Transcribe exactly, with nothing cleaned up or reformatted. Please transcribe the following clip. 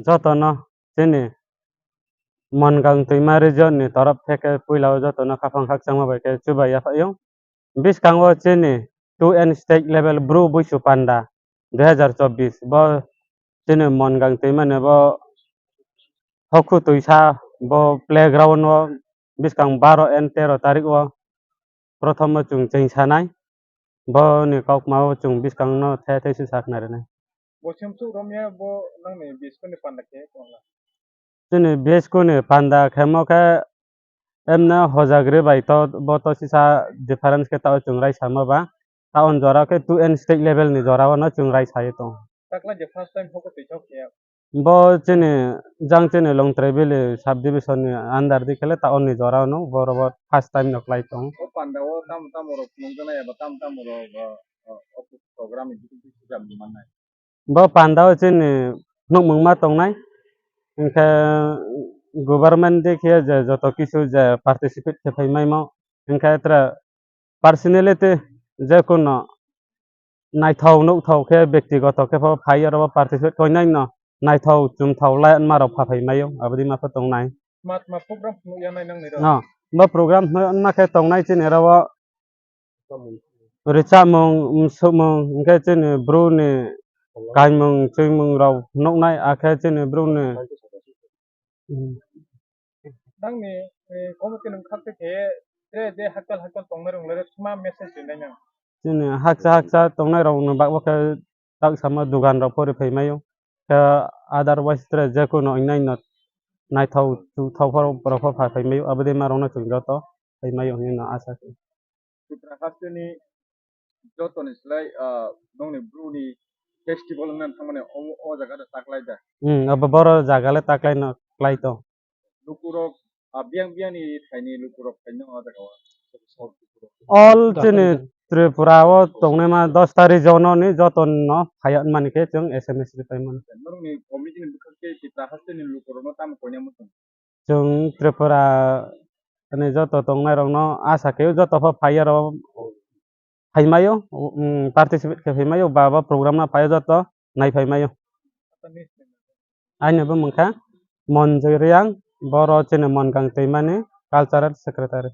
Jotono chini Mongang Twima region ni torof theke puila o jotono khaphang khakchangma bai khe chubai yaphaio. Bwskango chini two N state level Bru Buisu Panda dui hazar chobbish bo chini Mongang Twima ni bo hokhu twisa bo playground o bwskang baro and tero tarik o prothom o chwng chengsanai. Boni kokma o chwng bwskang no the the se sakna rwnai. Bo semsuk romya bo nangni bisku ni panda khe tongla. Chini bisku ni panda khemo khe emne hojagri bai to bo to sisa difference khe tao chwng rai samo ba. Taon jora khe two N state level ni jora o no chwng rai sai tong. Takla je first time hoko twi chok ya. Bo chini jang chini Longtrai Valley subdivision ni under di khele ta onni jora no boro bo first time no klai tong. O panda o tamo tamo rok phunukjaknai eba tamo tamo rok, o, o, o program ni bithi bithi swijak mannai. Bo panda o chini phunukmung ma tongnai, hinkhe government di khe je joto kisu je participate khe phai maimo, hinkhe tra personality je kuno naithok nukthok khe, bektigoto khe pho phai oro participate khainai no naithok chumthok lai ma rok pha phai maio, aboni ma pho tongnai. Tma tma program phunuk ya nai nang nai rok? No, bo program hwnma khe tongnai chini oro o richamung, msukmung, hinkhe chini bru ni kaimung, chuimung rok nuknai, akhe chini bru ni Nangni, eh, committee nung khakte khe, tre je hakchal hakchal tongnai rok le tma message rinai nang? Chini hakcha hakcha tongnai rok no bagbo khe tak samo dugan rok pori phai maio. Khe otherwise tre je kuno wngnai no naithok chuthok borok pha phai maio. Aboni ma rok no chwng joto phai maio hwnwi no asa khe. Tipra hasteni jotoni slai, ah, nongni bruni festival wngna thangmani o, o jaga da taklai da? Hmm, abo boro jaga le taklai no klai tong. Lukurok, ah, biyang biyangni thaini lukurok phaino o jaga o. All chini Tripura o tongnai ma dosta region ni joto no phai mani khe chwng S M S ri pai mano. Norokni committee ni bwkhak tei Tipra hasteni lukurok no tamo koina muchung? Chwng Tripura ni joto tongnai rok no asa khe joto pho phai aro phai maio, um, participate khe phai maio, ba, ba program no phai joto nai phai maio. Aini bo mungkha Monjoy Reang, boro chini Mongang Twimani cultural secretary.